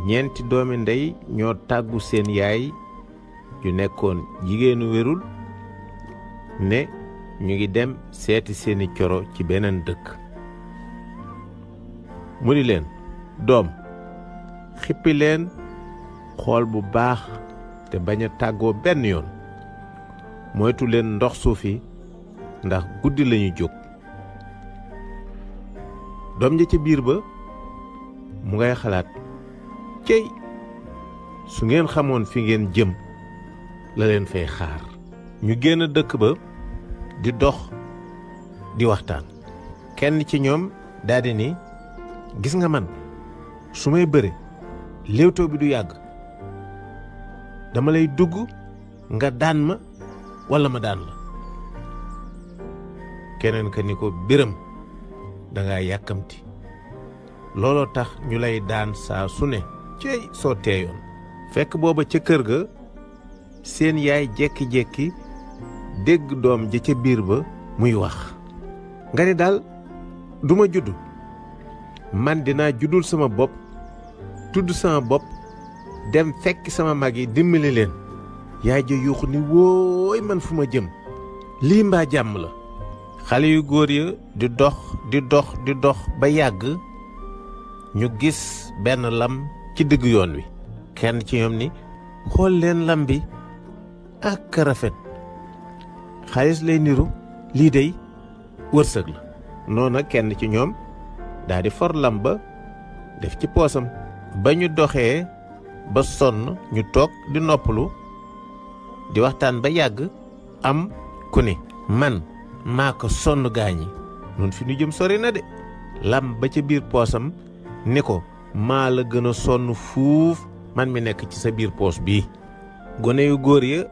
ñeenti doomi ndey ñoo tàggu seen yaay ju nekkoon jigéenu wérul ne ñu ngi dem seeti seeni coro ci beneen dëkk. mu ni leen doom xippi leen xool bu baax te bañ a tàggoo benn yoon moytu leen ndox suufi ndax guddi lañu jóg. doom ja ca biir ba mu ngay xalaat cey su ngeen xamoon fi ngeen jëm la leen fay xaar. ñu génn dëkk ba di dox di waxtaan. kenn ci ñoom daldi ni gis nga man su may bëre léewtoo bi du yàgg dama lay dugg nga daan ma walla ma daan la. keneen ka ni ko biram danga yàkkamti looloo tax ñu lay daan saa su ne cey soo teeyoon. fekk booba ca kër ga seen yaay jekki-jekki dégg doom ja ca biir ba muy wax. nga ni daal duma juddu man dinaa juddul sama bopp tudd sama bopp dem fekk sama mag yi dimbali leen. yaay ja yuuxu ni wooy man fu ma jëm lii mbaa jàmm la. xale yu góor ya di dox di dox di dox ba yàgg ñu gis benn lam ci digg yoon wi. kenn ci ñoom ni xool leen lam bi ak rafet xaalis lay niru lii dey wërsëg la. noona kenn ci ñoom daldi for lam ba def ci poosam. ba ñu doxee ba sonn ñu toog di noppalu di waxtaan ba yàgg am ku ni man maa ko sonn gaañi nun fi ñu jëm sori na de. lam ba ca biir poosam ni ko maa la gën a sonn fuuf man mi nekk ci sa biir poos bii. gone yu góor ya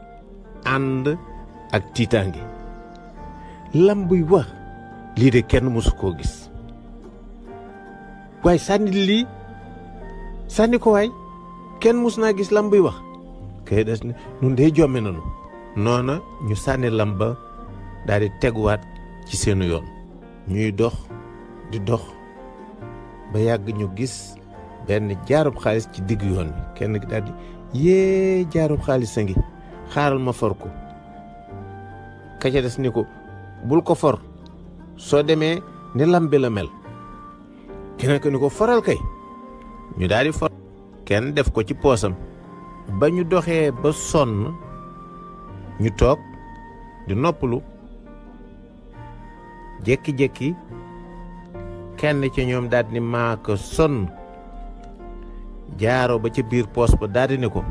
ànd ak tiitaange. lam buy wax lii de kenn mësu koo gis. waaye sànni lii sànni ko waay kenn mus naa gis lam buy wax. kay des ne nun dee jomme nanu. noona ñu sànni lam ba daal di teguwaat ci seenu yoon. ñuy dox di dox ba yàgg ñu gis benn jaarub xaalis ci digg yoon bi. kenn gi daal di yee jaarub xaalis a ngi xaaral ma for ko. ka ca des ni ko bul ko for soo demee ni lam bi la mel. keneen ko ni ko foral kay. ñu daal di for kenn def ko ci poosam. ba ñu doxee ba sonn ñu toog di noppalu jékki-jékki kenn ci ñoom daldi ni maa ko sonn. jaaro ba ca biir poos ba daldi ni ko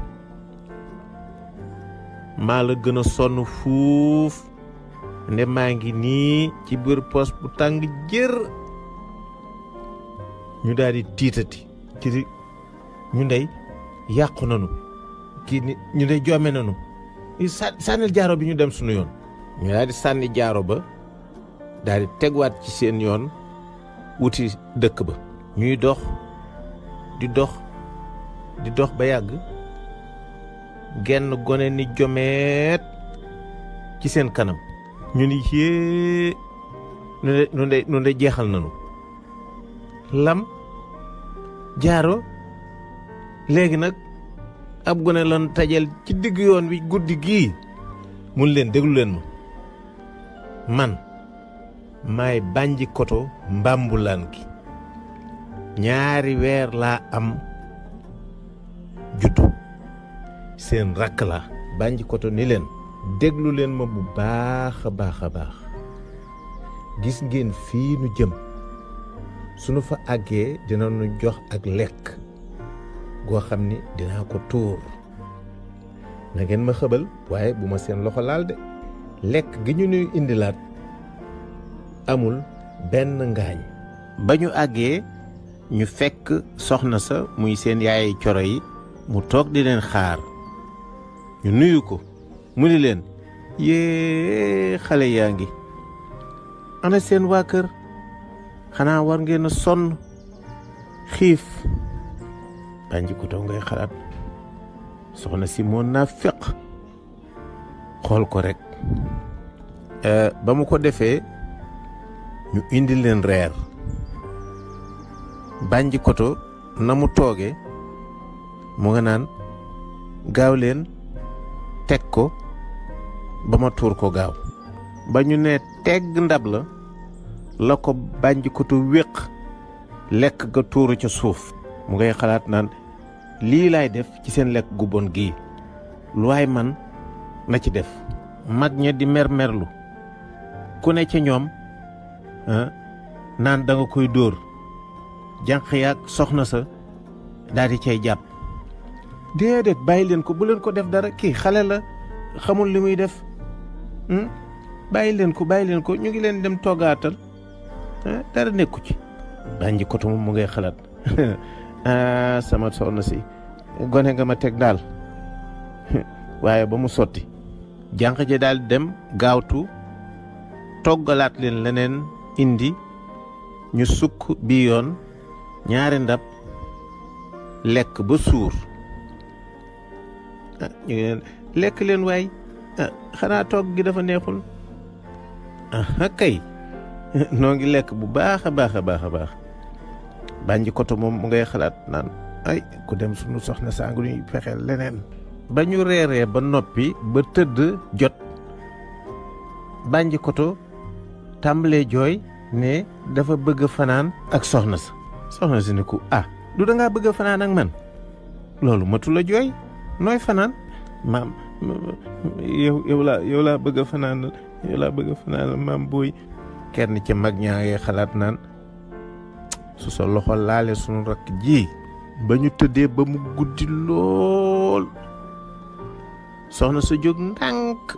maa la gën a sonn fuuf nde maa ngi nii ci biir poos bu tàng jër. ñu daldi tiitati ci ñu ndey yàqu nanu kii ni ñu ndey joome nanu sànnil jaaro bi ñu dem sunu yoon. ñu daldi sànni jaaro ba daldi tegwaat ci seen yoon wuti dëkk ba. ñuy dox di dox di dox ba yàgg genn gone ni jomeet ci seen kanam. ñu ni yée nu de jeexal nanu. lam jaaro léegi nag ab gone lan tajal ci digg yoon wi guddi gii. mun leen déglu leen ma man maay bànji koto mbambulaan gi. 2 weer laa am juddu seen rakk la. bànji koto ni leen déglu leen ma bu baax a baax a baax. gis ngeen fii nu jëm sunu fa àggee dina nu jox ak lekk goo xam ni dinaa ko tuur. na ngeen ma xëbal waaye bu ma seen loxo laal de. lekk gi ñu nuy indilaat amul benn ngaañ. ba ñu àggee ñu fekk soxna sa muy seen yaay coro yi mu toog di leen xaar. ñu nuyu ko mu ni leen yée xale yaa ngi ana seen waa kër xanaa war ngeen a sonn xiif. bànji ko taw ngay xalaat soxna si moo naa feq xool ko rek. ba mu ko defee ñu indi leen reer. bànji koto na mu tooge mu nga naan gaaw leen teg ko ba ma tuur ko gaaw. ba ñu ne tegg ndab la ko Banjikoto wéq lekk ga tuuru ca suuf. mu ngay xalaat naan lii laay def ci seen lekk gu bon gii lu waay man na ci def. mag ña di mermerlu ku ne ca ñoom naan da nga koy dóor. jànq yaag soxna sa daal di cay jàpp. déedéet bàyyi leen ko, bu leen ko def dara, kii xale la xamul li muy def. bàyyi leen ko ñu ngi leen dem toggaatal dara nekku ci. Banjikoto moom mu ngay xalaat sama soxna si gone nga ma teg daal waaye ba mu sotti. jànq ja daal dem gaawtu toggalaat leen leneen indi ñu sukk bi yoon ñaari ndab lekk ba suur. ñu ngi leen lekk leen waay xanaa togg gi dafa neexul. kay noo ngi lekk bu baax a baax a baax a baax. Banjikoto moom mu ngay xalaat naan ay ku dem sunu soxna saa ngi ñuy fexeel leneen. ba ñu reeree ba noppi ba tëdd jot Banjikoto tàmbalee jooy ne dafa bëgg fanaan ak soxna sa. soxna si ne ko du da ngaa bëgg a fanaan ak man loolu matu la jooy nooy fanaan. maam yow laa bëgg a fanaan maam booy. kenn ci mag ñaa ngi xalaat naan su sa loxo laale sunu rakk ji. ba ñu tëddee ba mu guddi lool soxna sa jóg ndànk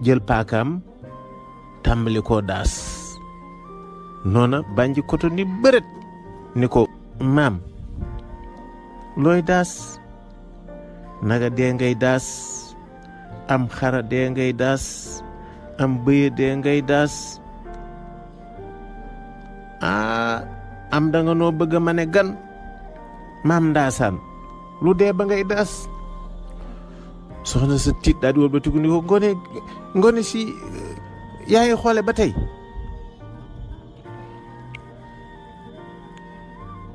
jël paakaam tàmbali koo daas. noona Banjikoto ni bërët ni ko maam looy daas. naga dee ngay daas, am xara dee ngay daas, am bëye dee ngay daas. am da nga noo bëgg a ma ne gan maam ndaasaan lu dee ba ngay daas. soxna sa tiit daal di wëlbatiku ni ko ngone si yaa ngi xoole ba tey.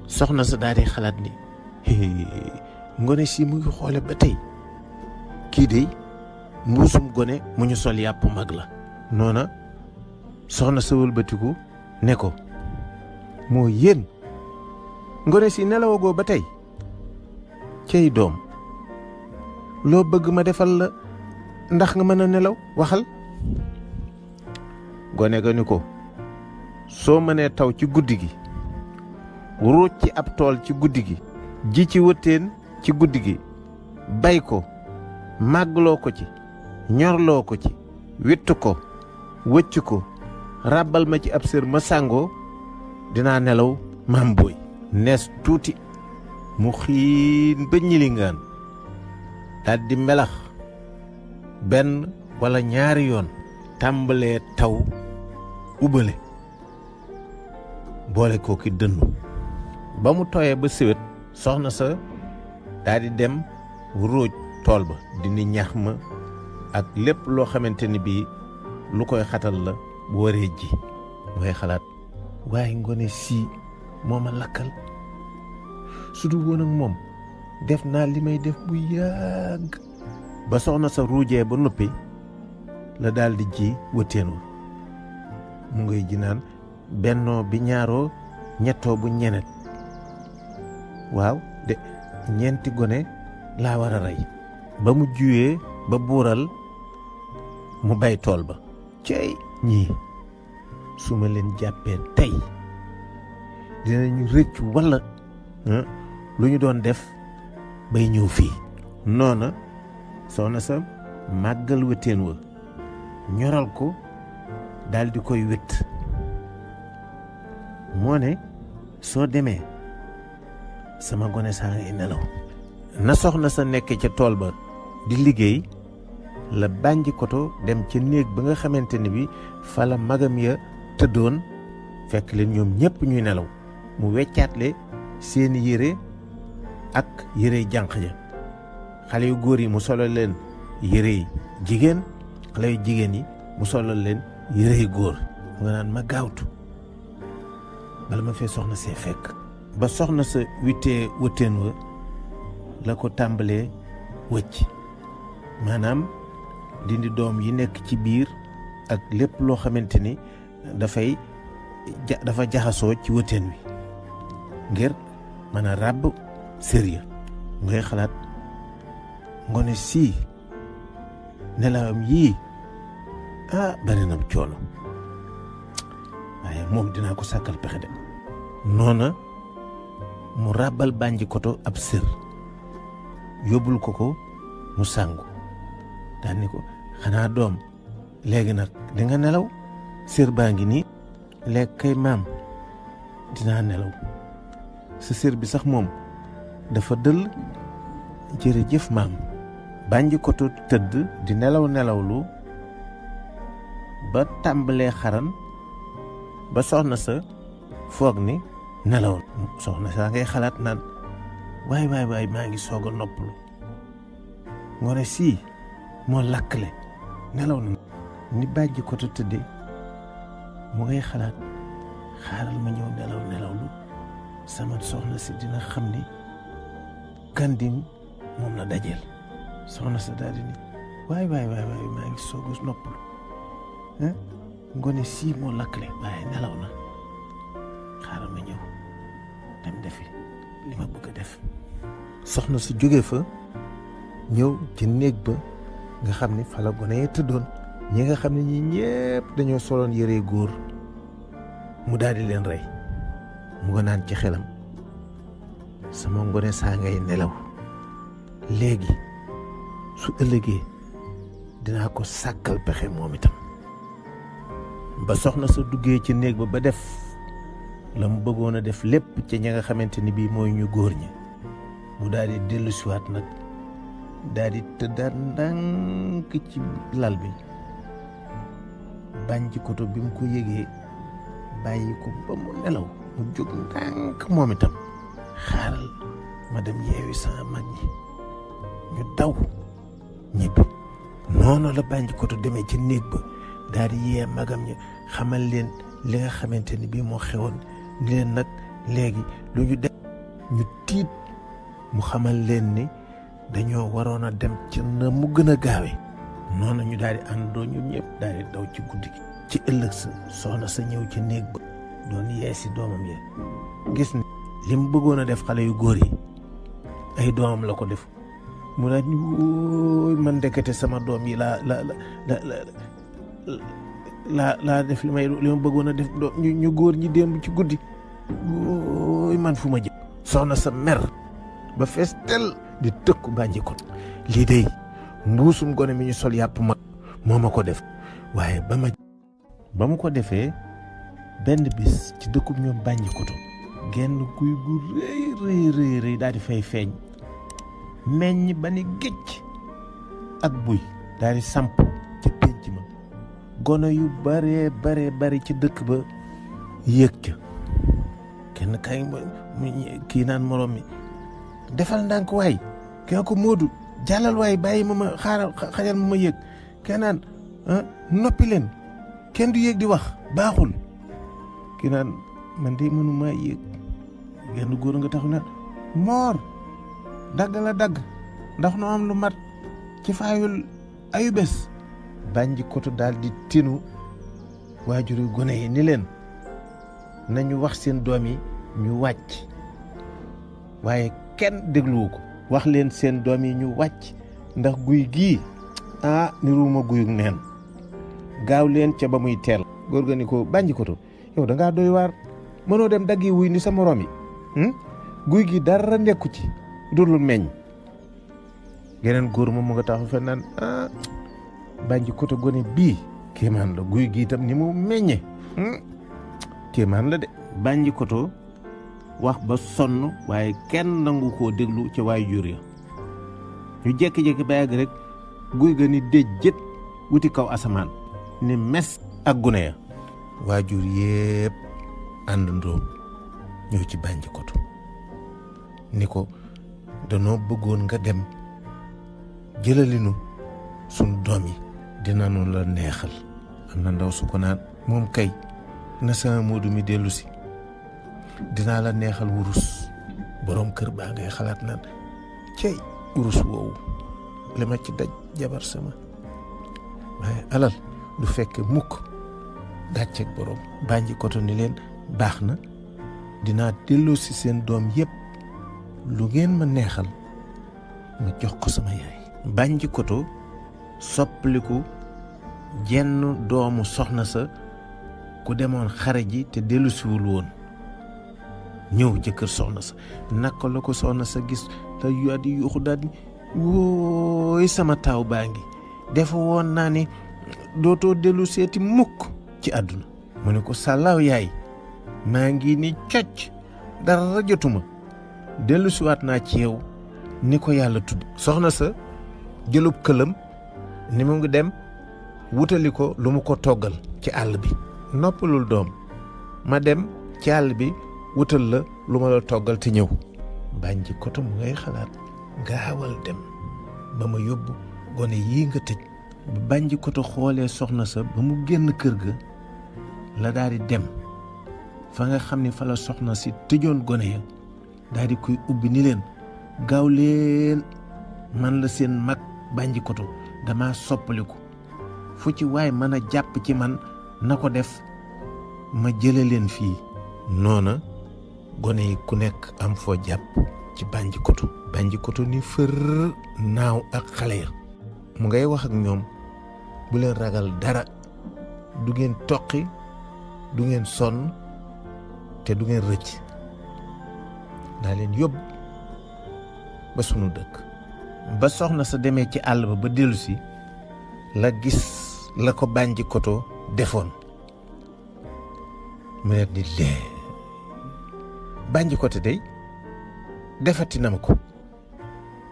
soxna sa daal di xalaat ni ngone si mu ngi xoole ba tey kii de mbuusum gone mu ñu sol yàpp mag la. noona soxna sa wëlbatiku ne ko moo yéen ngone si nelawagoo ba tey. cey doom loo bëgg ma defal la ndax nga mën a nelaw waxal. gone ga ni ko soo mënee taw ci guddi gi, ruuj ci ab tool ci guddi gi, ji ci wëttéen ci guddi gi, bay ko, màggloo ko ci, ñorloo ko ci, witt ko, wëcc ko, ràbbal ma ci ab sër ma sàngoo, dinaa nelaw maam booy. nees tuuti mu xiin ba ñilingaan daal di melax benn wala ñaari yoon tàmbalee taw ubale boole koo ki dënnu. ba mu tooyee ba siwet soxna sa daal di dem róoj tool ba dindi ñax ma ak lépp loo xamante ni bii lu koy xatal la bu waree ji. ngay xalaat waaye ngone sii moo ma lakkal, su du woon ak moom def naa li may def bu yàgg. ba soxna sa ruujee ba noppi la daal di ji wëttéen wa. mu ngay ji naan bennoo bi ñaaroo ñettoo bu ñenet. waaw de ñeenti gone laa war a rey. ba mu juyee ba buural mu bay tool ba. cey ñii su ma leen jàppee tey dinañu rëccu walla lu ñu doon def bay ñëw fii. noona soxna sa màggal wëttéen wa ñoral ko daal di koy wét. moo ne soo demee sama gone saa ngay nelaw. na soxna sa nekk ca tool ba di liggéey la Banjikoto dem ca néeg ba nga xamante ni bi fa la magam ya tëddoon fekk leen ñoom ñépp ñuy nelaw. mu weccaatle seeni yére ak yére jànq ja. xale yu góor yi mu solal leen yére jigéen, xale yu jigéen yi mu solal leen yére góor. mu nga naan ma gaawtu bala ma fee soxna see fekk. ba soxna sa wittee wëttéen wa la ko tàmbalee wëcc maanaam dindi doom yi nekk ci biir ak lépp loo xamante ni dafa jaxasoo ci wëteen wi ngir mën a ràbb sérieux ngay xalaat ngone sii nelawam yii bari na coono waaye moom dinaa ko sàkkal pexe de noona mu ràbbal Banji Koto ab sër yóbbul ko mu sàngu daal ni ko xanaa doom léegi nag di nga nelaw sër baa ngi nii léegi kay maam dinaa nelaw sa sër bi sax moom dafa dëll jërëjëf maam. Banji Koto tëdd di nelawlu ba tàmbalee xaran ba soxna sa foog ni nelaw soxna sa ngay xalaat naan waay maa ngi soog a noppalu ngone sii moo lakkale nelaw na ni Banji Koto tëddee mu ngay xalaat xaaral ma ñëw nelawlu sama soxna si dina xam ni Kanding moom la dajeel soxna sa daal di ni waay maa ngi soog a noppalu ngone sii moo lakkale waaye nelaw na xaaral ma ñëw dem defi li ma bëgg a def soxna su jóge fa ñëw ci néeg ba nga xam ni fa la gone yi tëddoon ñi nga xam ne ñi ñépp dañoo soloon yëre góor mu daal di leen rey mu nga naan ci xelam sama ngone saa ngay nelaw léegi su ëllëgee dinaa ko sàkkal pexe moom itam ba soxna sa duggee ci néeg ba def la mu bëggoon a def lépp ci ña nga xamante ni bii mooy ñu góor ñi mu daal di dellu siwaat nag daal di tëddaat ndànk ci lal bi Banji Koto bi mu ko yëgee bàyyi ko ba mu nelaw mu jóg ndànk moom itam xaaral ma dem yeewi sama mag ñi ñu daw ñibbi noonu la Banji Koto demee ci néeg ba daal di yee magam ñi xamal leen li nga xamante ni bii moo xewoon ni leen nag léegi lu ñu def ñu tiit mu xamal leen ni dañoo waroon a dem ci na mu gën a gaawe noonu ñu daal di àndoo ñun ñëpp daal di daw ci guddi gi ci ëllëg sa soxna sa ñëw ci néeg ba doon yee si doomam yi gis ni li mu bëggoon a def xale yu góor yi ay doomam la ko def mu daal ni wóoy man ndekete sama doom yi laa def li ma bëggoon a def ñu góor ñi démb ci guddi wóoy man fu ma jëm soxna sa mer ba fees tel di tëkku Banji Koto lii day mbuusum gone mi ñu sol yàpp mag moo ma ko def waaye ba mu ko defee benn bis ci dëkkub ñoom Banji Koto genn guy gu rëy daal di fay feeñ meññ ba ni gécc ak buy daal di samp ca pénc ma gone yu bare ci dëkk ba yéeg ca kenn kay kii naan moroom mi defal ndànk waay kee ko Moodu jàllal waay bàyyi ma xajal ma yéeg kenn naan noppi leen kenn du yéeg di wax baaxul kii naan man de mënumaa yéeg genn góor nga taxu naan moor dagg la dagg ndax nu am lu mat ci faayul ayu bés Banji Koto daal di tinu waajuru gone yi ni leen nañu wax seen doom yi ñu wàcc waaye kenn dégluwu ko wax leen seen doom yi ñu wàcc ndax guy gii niruuma guyug neen gaaw leen ca ba muy teel góor ga ni ko Banji Koto yow da ngaa doy waar mënoo dem daggi wuy ni sa morom yi guy gi dara nekku ci dul meññ geneen góor moom mu nga taxaw fe naan Banji Koto gone bii kéemaan la guy gi itam ni mu meññe kéemaan la de Banji Koto wax ba sonn waaye kenn nangu koo déglu ca waayu jur ya ñu jékki-jékki ba yàgg rek guy ga ni déjjët wuti kaw asamaan ni mes ak gune ya waajur yépp àndandoo ñëw ci Banji Koto ni ko danoo bëggoon nga dem jëlalinu sunu doom yi dinañu la neexal am na ndaw su ko naan moom kay na sama Moodu mi dellu si dinaa la neexal wurus boroom kër baa ngay xalaat naan cey urus woowu li ma ci daj jabar sama waaye alal du fekke mukk gàcceeg borom. Banji Koto ni leen baax na dinaa delloo si seen doom yépp lu ngeen ma neexal ma jox ko sama yaay. Banji Koto soppaliku jenn doomu soxna sa ku demoon xare ji te dellusiwul woon ñëw ca kër soxna sa. naka la ko soxna sa gis te yu di yuuxu daal di wooy sama taaw baa ngi defa woon naa ni dootoo dellu seeti mukk ci àdduna. mu ne ko sàllaaw yaay maa ngi ni cocc dara jotuma dellusiwaat naa ci yow ni ko yàlla tudd. soxna sa jëlub këlam ni mu ngi dem wutali ko lu mu ko toggal ci àll bi. noppalul doom ma dem ci àll bi wutal la lu ma la toggal te ñëw. Banji Koto mu ngay xalaat gaawal dem ba ma yóbbu gone yii nga tëj. ba Banji Koto xoolee soxna sa ba mu génn kër ga la daal di dem fa nga xam ni fa la soxna si tëjoon gone ya daal di koy ubbi ni leen gaaw leen man la seen mag Banji Koto dama soppaliku fu ci waay mën a jàpp ci man na ko def ma jële leen fii. noona gone yi ku nekk am foo jàpp ci Banji Koto. Banji Koto ni fër naaw ak xale ya mu ngay wax ak ñoom bu leen ragal dara du ngeen toqi du ngeen sonn te du ngeen rëcc naa leen yóbbu ba sunu dëkk. ba soxna sa demee ci àll ba dellusi la gis la ko Banji Koto defoon mu ne di lee Banji Koto day defati na ma ko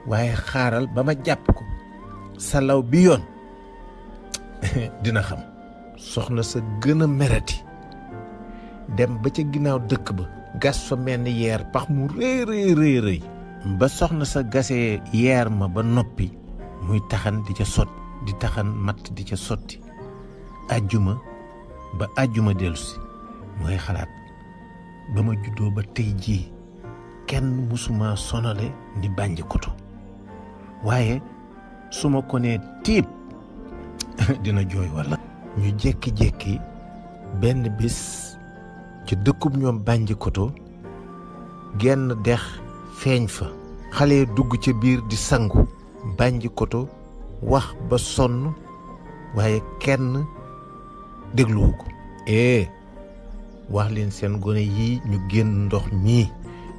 waaye xaaral ba ma jàpp ko salaw bi yoon dina xam. soxna sa gën a merati dem ba ca ginnaaw dëkk ba gas fa mel ni yeer pax mu rëy ba soxna sa gasee yeer ma ba noppi muy taxan di ca sotti di taxan matt di ca sotti ajjuma ba ajjuma dellusi mooy xalaat ba ma juddoo ba tey jii kenn musuma sonale ni Banji Koto waaye su ma ko nee tiib dina jooy walla. ñu jékki-jékki benn bis ci dëkkub ñoom Banji Koto genn dex feeñ fa xale dugg ca biir di sangu. Banji Koto wax ba sonn waaye kenn dégluwu ko. wax leen seen gone yii ñu génn ndox mii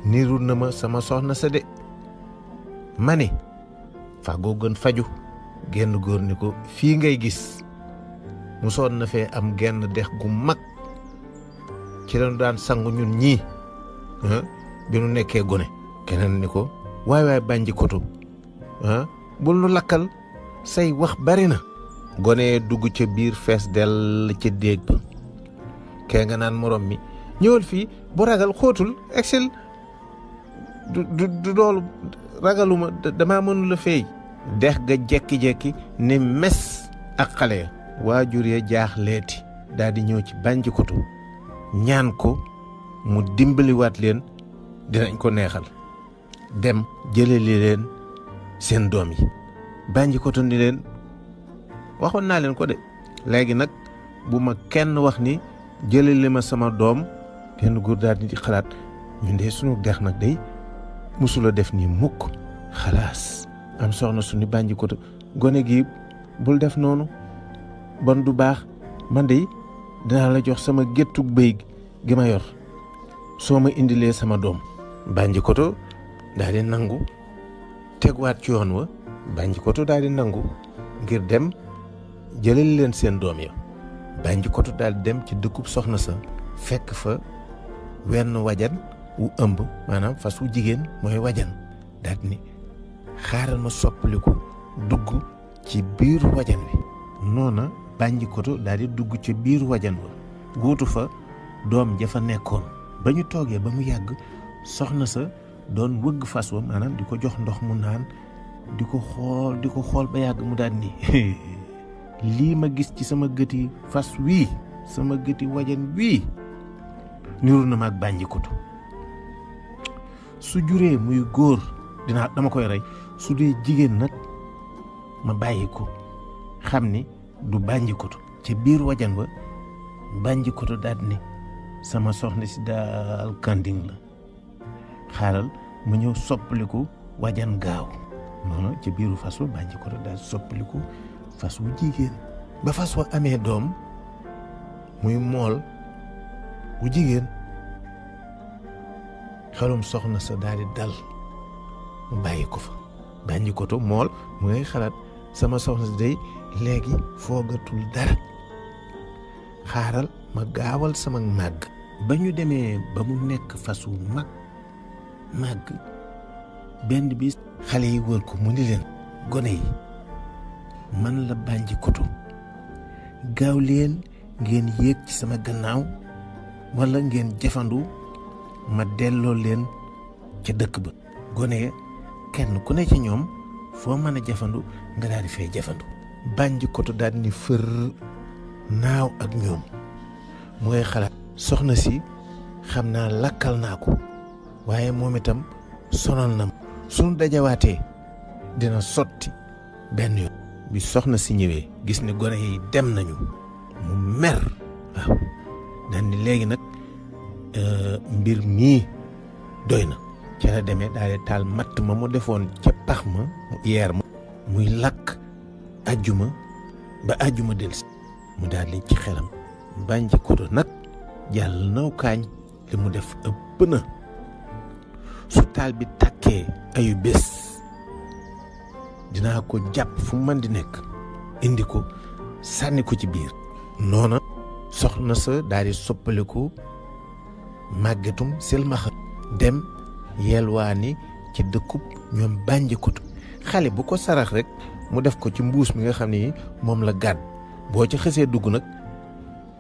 niru na ma sama soxna sa de ma ne fàggoo gën faju. genn góor ni ko fii ngay gis musoon na fee am genn dex gu mag ci lañu daan sangu ñun ñii bi nu nekkee gone. keneen ni ko waay Banji Koto bul nu lakkal say wax bari na. gone dugg ca biir fees dell ca déeg ba kee nga naan morom mi ñëwal fii bu ragal xóotul excel du loolu ragaluma damaa mënula feey. dex ga jekki-jekki ne mes ak xale ya. waajur ya jaaxleeti daal di ñëw ci Banji Koto ñaan ko mu dimbaliwaat leen dinañ ko neexal dem jëleli leen seen doom yi. Banji Koto ni leen waxoon naa leen ko de léegi nag bu ma kenn wax ni jëleli ma sama doom. kenn góor daal di xalaat ñun de sunu dex nag day musula def nii mukk. xalaas am soxna su ni Banji Koto gone gi bul def noonu bon du baax man de dinaa la jox sama géttug bëy gi ma yor soo ma indilee sama doom. Banji Koto daal di nangu tegwaat ci yoon wa. Banji Koto daal di nangu ngir dem jëlal leen seen doom ya. Banji Koto daal di dem ci dëkkub soxna sa fekk fa wenn wajan wu ëmb maanaam fas wu jigéen mooy wajan daal di ni xaaral ma soppaliku dugg ci biir wajan wi. noona Banji Koto daal di dugg ci biir wajan wa wuutu fa doom ja fa nekkoon. ba ñu toogee ba mu yàgg soxna sa doon wëgg fas wa maanaam di ko jox ndox mu naan di ko xool ba yàgg mu daal ni lii ma gis ci sama gëti fas wii sama gëti wajan wii niru na ma ak Banji Koto su juree muy góor dama koy rey. su dee jigéen nag ma bàyyi ko xam ni du Banjikoto. ci biir wajan wa Banjikoto daal ni sama soxna si daal kanding la, xaaral mu ñëw soppaliku wajan gaaw. noonu ci biiru fas wa Banjikoto daal soppaliku fas wu jigéen. ba fas wa amee doom muy mool wu jigéen, xelum soxna sa daal di dal mu bàyyi ko fa. Banjikoto mool mu ngay xalaat sama soxna si day léegi foogatul dara, xaaral ma gaawal sama màgg. ba ñu demee ba mu nekk fas wu màgg benn bis xale yi wër ko mu ni leen, gone yi man la Banjikoto, gaaw leen ngeen yéeg ci sama gannaaw walla ngeen jafandu ma delloo leen ca dëkk ba. gone kenn ku ne ci ñoom foo mën a jafandu nga daal di fay jafandu. Banjikoto daal ni fër naaw ak ñoom. mu ngay xalaat soxna si xam naa lakkal naa ko, waaye moom itam sonal na ma. suñu dajawaatee dina sotti benn yoon. bi soxna si ñëwee gis ne gone yi dem nañu mu mer. waaw daal ni léegi nag mbir mii doy na. ca la demee daal di taal matt ma mu defoon ca pax ma mu yeer ma muy lakk ajjuma ba ajjuma delsi. mu daal di ci xelam Banjikoto nag jàll naw kaañ, li mu def ëpp na. su taal bi tàkkee ayu bés dinaa ko jàpp fu mën di nekk indi ko sànni ko ci biir. noona soxna sa daal di soppaliku màggetum silmaxa dem yelwaani ci dëkkub ñoom Banjikoto. xale bu ko sarax rek mu def ko ci mbuus mi nga xam ne moom la gàdd. boo ci xësee dugg nag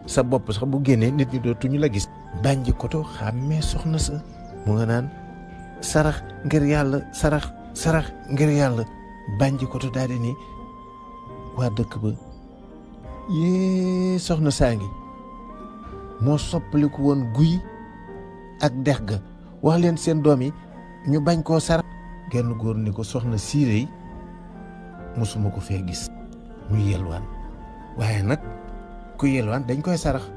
sa bopp sax bu génnee nit ñi dootuñu la gis. Banjikoto xàmmee soxna sa mu nga naan sarax ngir yàlla, sarax ngir yàlla. Banjikoto daal di ni waa dëkk ba, yée soxna saa ngi moo soppaliku woon guy ak dex ga, wax leen seen doom yi ñu bañ koo sarax. genn góor ni ko soxna siirey mosuma ko fee gis muy yelwaan, waaye nag ku yelwaan dañ koy sarax.